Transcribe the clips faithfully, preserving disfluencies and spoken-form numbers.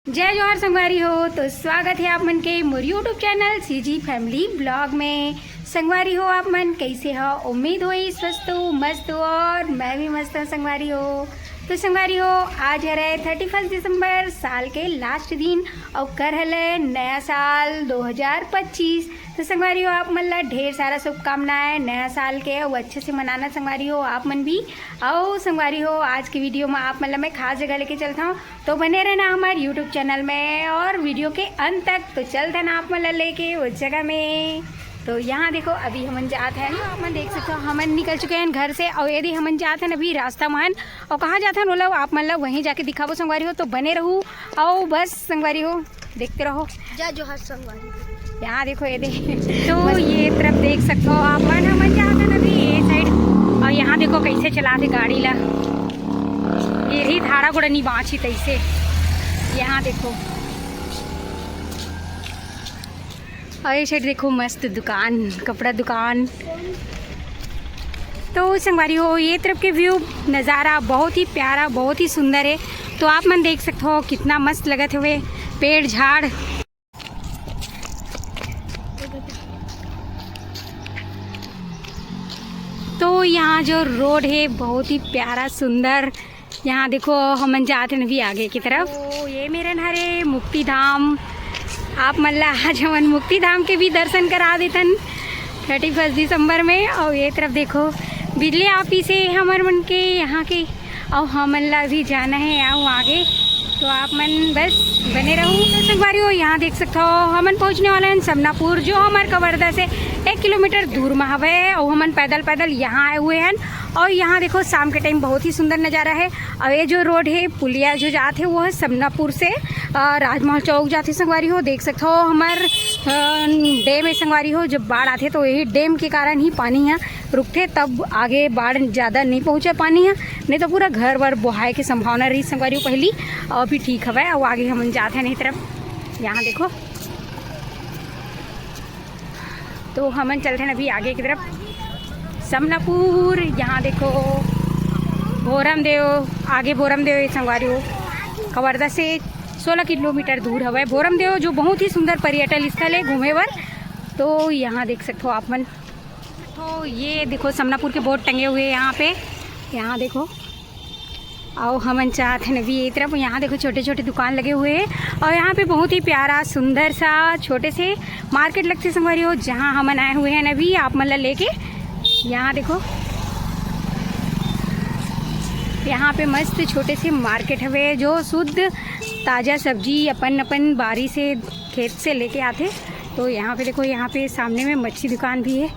जय जोहार संगवारी हो। तो स्वागत है आप मन के मोर YouTube channel CG family blog में। संगवारी हो, आप मन कैसे हो? उम्मीद होही स्वस्थ हो, मस्त हो, और मैं भी मस्त हूँ संगवारी हो। तो संगवारी हो, आज हरे थर्टी फर्स्ट दिसंबर, साल के लास्ट दिन, और कर हले नया साल दो हज़ार पच्चीस। तो संगवारी हो, आप मन ला ढेर सारा शुभकामनाएं नया साल के, और अच्छे से मनाना संगवारी हो आप मन भी। और संगवारी हो, आज की वीडियो में आप मन ला मैं खास जगह लेके चलता हूँ, तो बने रहना हमारे YouTube चैनल में और वीडियो के अंत तक। तो चलते ना आप मन ला लेके उस जगह में। तो यहाँ देखो, अभी हमन जात हैं, आप मन देख सकते हो, हमन निकल चुके हैं घर से, और यदि हमन जात हैं अभी रास्ता मान, और कहाँ जात हैं ओला आप मन ला वहीं जाके दिखाबो संगवारी हो। तो बने रहू, और बस संगवारी हो, देखते रहो। जय जोहार संगवारी। यहाँ देखो ये दे, तो ये तरफ देख सकते हो आप मन, हमन जात हैं अभी ये साइड, और यहाँ देखो कैसे चलाथे गाड़ी ला, ये ही धाड़ा गोड़ा नहीं बाँची तैसे। यहाँ देखो, और ये साइड देखो, मस्त दुकान, कपड़ा दुकान। तो संगवारी हो, ये तरफ के व्यू नज़ारा बहुत ही प्यारा, बहुत ही सुंदर है। तो आप मन देख सकते हो कितना मस्त लगत हवे पेड़ झाड़। तो यहाँ जो रोड है बहुत ही प्यारा सुंदर। यहाँ देखो, हमन जात हन अभी आगे की तरफ। तो ये मेरन हरे मुक्ति धाम। आप मन ला आज हमन मुक्ति धाम के भी दर्शन करा देथन थर्टी फर्स्ट दिसंबर में। और ये तरफ देखो, बिजली ऑफिस है हमर मन के यहाँ के, और हमन ला भी जाना है आओ आगे। तो आप मन बस बने रहू। तो संगवारी हो, यहाँ देख सकते हो, हमन पहुँचने वाले हैं समनापुर, जो हमारे कवर्धा से एक किलोमीटर दूर में हवे, और हमन पैदल पैदल यहाँ आए हुए हैं। और यहाँ देखो, शाम के टाइम बहुत ही सुंदर नज़ारा है। और ये जो रोड है, पुलिया जो जात है, वो है समनापुर से, अ, राजमहल चौक जात है संगवारी हो। देख सकते हो, हमार, अ, डैम है संगवारी हो, जब बाढ़ आते तो यही डैम के कारण ही पानी यहाँ रुकथे, तब आगे बाढ़ ज़्यादा नहीं पहुँचे पानी ह, नहीं तो पूरा घर वर बोहाए के संभावना रही संगवारी हो पहली। अभी ठीक हवय, अउ आगे हमन जात हन ए तरफ। यहाँ देखो, तो हमन चलथन अभी आगे की तरफ समनापुर। यहाँ देखो भोरम देव, आगे भोरम देव ए संगवारी हो, कवर्धा से सोलह किलोमीटर दूर हवय भोरम देव, जो बहुत ही सुंदर पर्यटन स्थल है घूमे बर। तो यहाँ देख सकते हो आप मन, तो ये देखो समनापुर के बोर्ड टंगे हुए हैं यहाँ पे। यहाँ देखो, अउ हमन जात हन अभी ये तरफ। यहाँ देखो छोटे छोटे दुकान लगे हुए हैं और यहाँ पे बहुत ही प्यारा सुंदर सा छोटे से मार्केट लगथे संगवारी हो, जहाँ हमन आए हुए हैं अभी आप मन ला लेके। यहाँ देखो, यहाँ पे मस्त छोटे से मार्केट हवे, जो शुद्ध ताज़ा सब्जी अपन अपन बारी से, खेत से लेके आथे। तो यहाँ पे देखो, यहाँ पे सामने में मच्छी दुकान भी है।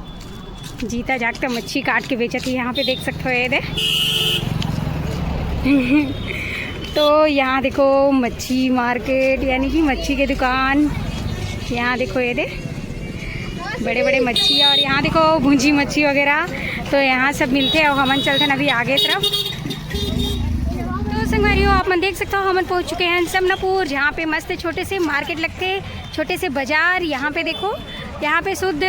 जीता जागता मच्छी काट के बेचत है। यहाँ पे देख सकते हो, ये दे। तो यहाँ देखो मच्छी मार्केट, यानी कि मच्छी के दुकान। यहाँ देखो, ये दे, बड़े बड़े मच्छी, और यहाँ देखो भुंजी मच्छी वगैरह। तो यहाँ सब मिलथे और हमन चलथन अभी आगे तरफ। तो संगवारी हो, आप मन देख सकते हो, हमन पहुँच चुके हैं समनापुर, जहाँ पे मस्त छोटे से मार्केट लगथे, छोटे से बाजार। यहाँ पे देखो, यहाँ पे शुद्ध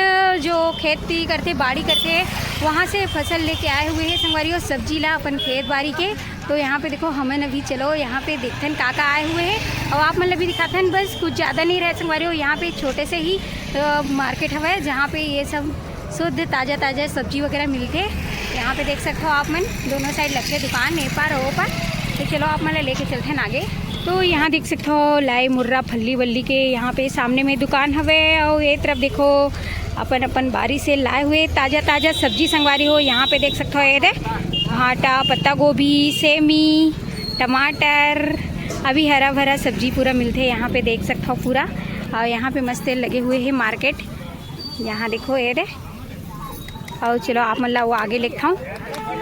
जो खेती करथे, बाड़ी करथे, वहाँ से फसल लेके आए हुए हैं संगवारी हो, सब्जी ला अपन खेत बाड़ी के। तो यहाँ पे देखो, हमन अभी चलो यहाँ पे देखथन का का आए हुए हैं, और आप मन ला भी दिखाथन। बस कुछ ज़्यादा नहीं रहे संगवारी हो, यहाँ पे छोटे से ही, अ, मार्केट हवय, जहाँ पे ये सब शुद्ध ताज़ा ताज़ा सब्जी वगैरह मिलथे। यहाँ पे देख सकते हो आप मन, दोनों साइड लगथे दुकान, ए पार ओ पार। तो चलो, आप मन ला लेके चलथन आगे। तो यहाँ देख सकते हो, लाई मुर्रा फल्ली वल्ली के यहाँ पे सामने में दुकान हवे, और ये तरफ देखो, अपन अपन बारी से लाए हुए ताज़ा ताज़ा सब्जी संगवारी हो। यहाँ पे देख सकते हो, ये दे, भांटा, पत्ता गोभी, सेमी, टमाटर, अभी हरा भरा सब्जी पूरा मिलथे। यहाँ पे देख सकते हो पूरा, और यहाँ पे मस्त लगे हुए हैं मार्केट। यहाँ देखो, ये दे, और चलो, आप मन ला वो आगे लेके हूँ।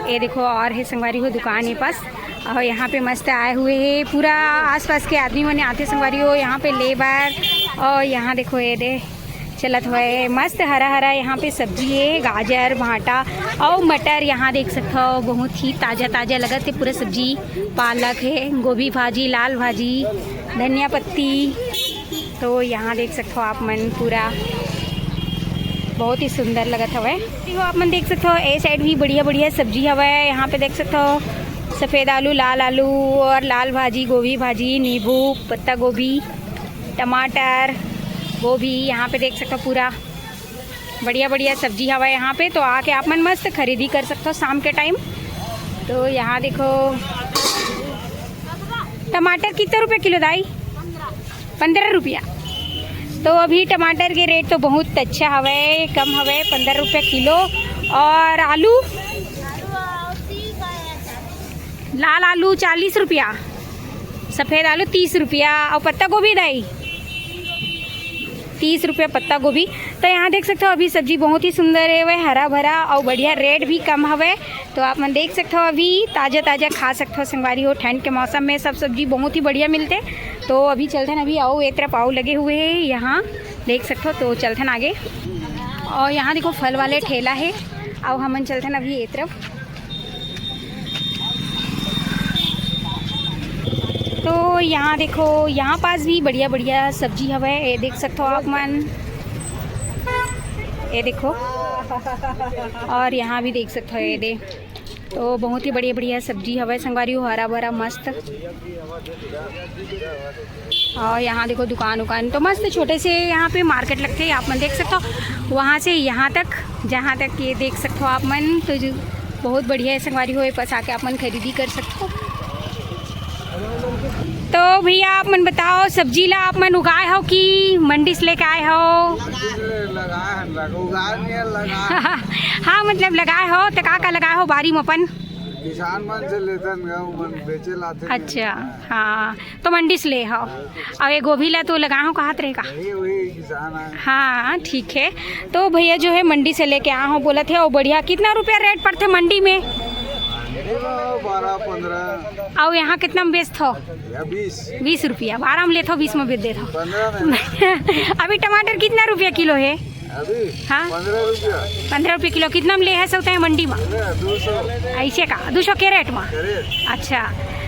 ये देखो, और है संगवारी हो दुकान ये पास, और यहाँ पे मस्त आए हुए है, पूरा आसपास के आदमी मन आथे संगवारी हो यहाँ पे लेबर। और यहाँ देखो, ये दे, चलत हुए मस्त हरा हरा यहाँ पे सब्जी है, गाजर, भांटा और मटर। यहाँ देख सकते हो, बहुत ही ताज़ा ताज़ा लगत है पूरा सब्जी। पालक है, गोभी भाजी, लाल भाजी, धनिया पत्ती। तो यहाँ देख सकते हो आप मन, पूरा बहुत ही सुंदर लगत हवय। तो आप मन देख सकते हो, ए साइड भी बढ़िया बढ़िया सब्जी हवय। यहाँ पे देख सकते हो, सफेद आलू, लाल आलू और लाल भाजी, गोभी भाजी, नींबू, पत्ता गोभी, टमाटर, गोभी। यहाँ पे देख सकते हो पूरा बढ़िया बढ़िया सब्जी हवा है यहाँ पे, तो आके आप मन मस्त खरीदी कर सकते हो शाम के टाइम। तो यहाँ देखो टमाटर कितना रुपये किलो दाई? पंद्रह रुपया। तो अभी टमाटर के रेट तो बहुत अच्छा हवे, कम हवे, पंद्रह रुपया किलो। और आलू, लाल आलू चालीस रुपया, सफेद आलू तीस रुपया और पत्ता गोभी दाई तीस रुपया पत्ता गोभी। तो यहाँ देख सकते हो अभी सब्जी बहुत ही सुंदर है, वह हरा भरा और बढ़िया, रेट भी कम हवे। तो आप मन देख सकते हो अभी ताजा ताजा खा सकते हो संगवारी हो, ठंड के मौसम में सब सब्जी बहुत ही बढ़िया मिलते। तो अभी चलते हैं, अभी आओ ए तरफ आओ लगे हुए हैं यहाँ देख सकते हो, तो चलते हैं आगे। और यहाँ देखो फल वाले ठेला है, आओ हमन चलते हैं अभी ए तरफ। तो यहाँ देखो, यहाँ पास भी बढ़िया बढ़िया सब्जी हवे, ये देख सकते हो आप मन, ये देखो, और यहाँ भी देख सकते हो, ये दे। तो बहुत ही बढ़िया बढ़िया सब्जी हवे संगवारी हो, हरा भरा मस्त। और यहाँ देखो दुकान उकान तो मस्त, छोटे से यहाँ पे मार्केट लगते हैं, आप मन देख सकते हो। वहाँ से यहाँ तक, जहाँ तक ये देख सकते हो आप मन, तो जो बहुत बढ़िया है संगवारी हो, ये पास आके आप मन खरीदी कर सकते हो। तो भैया आप मन बताओ, सब्जी ला आप मन उगाए हो कि मंडी से लेके आए हो? लगाए हैं, लगा, उगाए नहीं है, लगा। हाँ, मतलब लगाए हो तो का का लगाए हो बारी में अपन? किसान मन से लेथन गा, मन बेचे लाथे। अच्छा, हाँ, तो मंडी से ले हो। और ये गोभी ला तो लगा हो, कहा रहेगा? वही, वही किसान है। हाँ, ठीक है। तो भैया जो है मंडी से लेके आ हो बोलत है, और बढ़िया। कितना रुपया रेट पड़थे मंडी में? मंडी में बारह, पन्द्रह। और यहाँ कितना में बेचत हो? या बीस। बीस रुपया। बारह में लेत हो, बीस में बेच देत हो। पन्द्रह में। अभी टमाटर कितना रुपया किलो है? अभी? हाँ। पन्द्रह रुपया। पन्द्रह रुपया किलो। कितना में ले है सब तय मंडी में? ले, दो सौ। ऐसे का, दो सौ कैरेट में? कैरेट। अच्छा,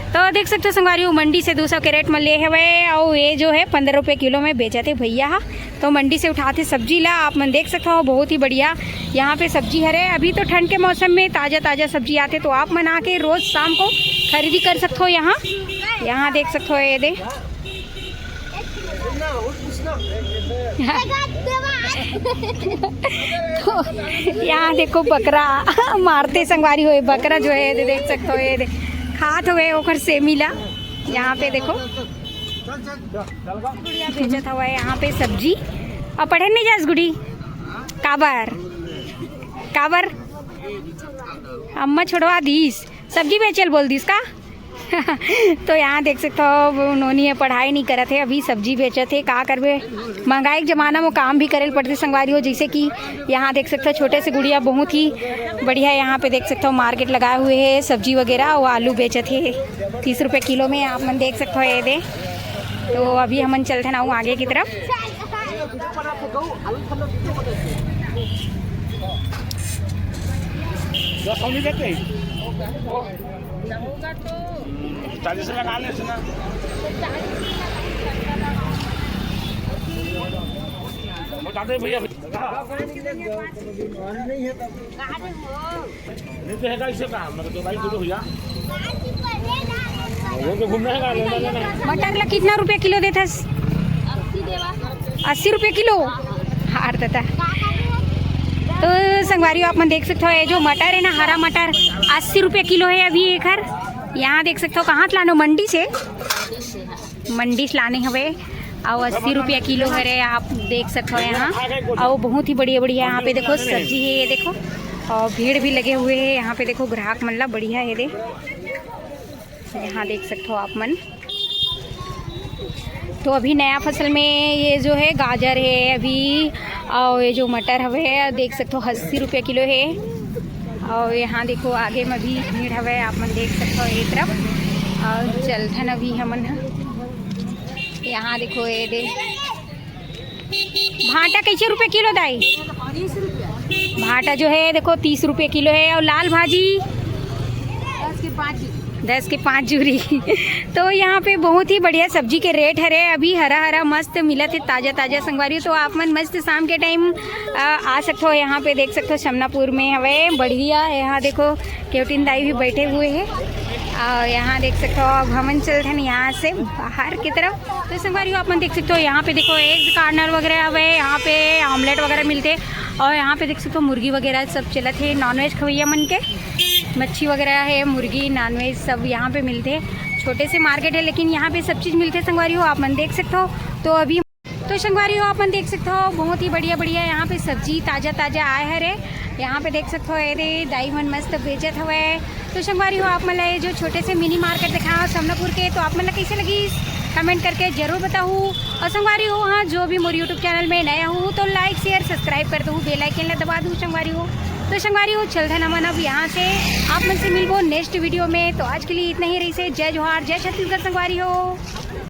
तो देख सकते हो संगवारी हो, मंडी से दो सौ कैरेट में ले हवे, और ये जो है पन्द्रह रुपया किलो में बेचत है भैया हा। तो मंडी से उठाथे सब्जी ला, आप मन देख सकते हो, बहुत ही बढ़िया यहाँ पे सब्जी हरे। अभी तो ठंड के मौसम में ताजा ताजा सब्जी आथे, तो आप मन आके रोज शाम को खरीदी कर सकते हो यहाँ। यहाँ देख सकते हो, ये दे। तो यहाँ देखो बकरा मारथे संगवारी हो, बकरा जो है ये दे, देख सकते हो, ये दे खात हुए ओकर सेमी ला। यहाँ पे देखो गुड़िया बेचत हवय यहाँ पे सब्जी। और पढ़े नहीं जास गुड़ी? काबर? काबर? अम्मा छोड़वा दीस, सब्जी बेचल बोल दीस का? तो यहाँ देख सकते हो, वो नोनी है, पढ़ाई नहीं करत है, अभी सब्जी बेचत है। का करबे, महंगाई के जमाना में काम भी करे ल पड़थे संगवारी हो। जैसे कि यहाँ देख सकते हो, छोटे से गुड़िया बहुत ही बढ़िया, यहाँ पे देख सकते हो, मार्केट लगाए हुए है, सब्जी वगैरह, वो आलू बेचत है तीस रुपये किलो में, आप मन देख सकते हो। ये दे, तो अभी हमन चलते ना आगे की तरफ। चालीस लगा ले इसमें। बता दे भैया। नहीं तो है, कैसे कहा, मतलब, तो भाई, दो भैया। वो तो घूमना है, लेना, लेना है। मटर ला कितना रुपया किलो देथस? अस्सी रुपये किलो। हार देता। तो संगवारी हो, आप मन देख सकते हो, ये जो मटर है ना, हरा मटर, अस्सी रुपये किलो है अभी एकर। यहाँ देख सकते हो, कहाँ से लानो? मंडी से, मंडी से लाने हवे। और अस्सी रुपया किलो हरे, आप देख सकते हो यहाँ। और बहुत ही बढ़िया बढ़िया यहाँ पे देखो सब्जी है, ये देखो, और भीड़ भी लगे हुए है यहाँ पे। देखो ग्राहक मन ला बढ़िया है दे, यहाँ देख सकते हो आप मन। तो अभी नया फसल में ये जो है गाजर है अभी, और ये जो मटर हवे देख सकते हो अस्सी रुपया किलो है। और यहाँ देखो आगे में भी भीड़ हवे, आप मन देख सकते हो एक तरफ। और चलथन अभी हमन ह। यहाँ देखो ये दे भांटा कैसे रुपये किलो दाई? भांटा जो है देखो तीस रुपये किलो है। और लाल भाजी दस के पाँच जूरी। तो यहाँ पे बहुत ही बढ़िया सब्जी के रेट हरे अभी, हरा हरा मस्त मिलत है, ताजा ताजा संगवारी। तो आप मन मस्त शाम के टाइम आ सकते हो, यहाँ पे देख सकते हो समनापुर में हवे बढ़िया। यहाँ देखो केवटिन दाई भी बैठे हुए हैं। और यहाँ देख सकते हो, अब हमन चलते हैं यहाँ से बाहर की तरफ। तो संगवारी हो, आप मन देख सकते हो, यहाँ पे देखो, एग कॉर्नर वगैरह हवे, यहाँ पे ऑमलेट वगैरह मिलते। और यहाँ पे देख सकते हो, मुर्गी वगैरह सब चलत हे, नॉनवेज खवैया मन के मच्छी वगैरह है, मुर्गी, नॉनवेज सब यहाँ पे मिलते। छोटे से मार्केट है, लेकिन यहाँ पे सब चीज़ मिलते संगवारी हो, आप मन देख सकते हो। तो अभी तो संगवारी हो, आप मन देख सकते हो, बहुत ही बढ़िया बढ़िया यहाँ पे सब्जी ताजा ताजा आए हरे। यहाँ पे देख सकते हो, ये दे दाई मन मस्त बेचत हवे। तो संगवारी हो, आप मन ला ये जो छोटे से मिनी मार्केट दिखाओ समनापुर के, तो आप मन ला कैसे लगी, कमेंट करके जरूर बताहू। और संगवारी हो, हाँ, जो भी मोर यूट्यूब चैनल में नया हूँ तो लाइक शेयर सब्सक्राइब कर दू, बेल आइकन ला दबा दू संगवारी हो। तो संगवारी हो, चलते ना मन अब यहाँ से, आप मन से मिलबो नेक्स्ट वीडियो में। तो आज के लिए इतना ही रही से, जय जोहार, जय छत्तीसगढ़ संगवारी हो।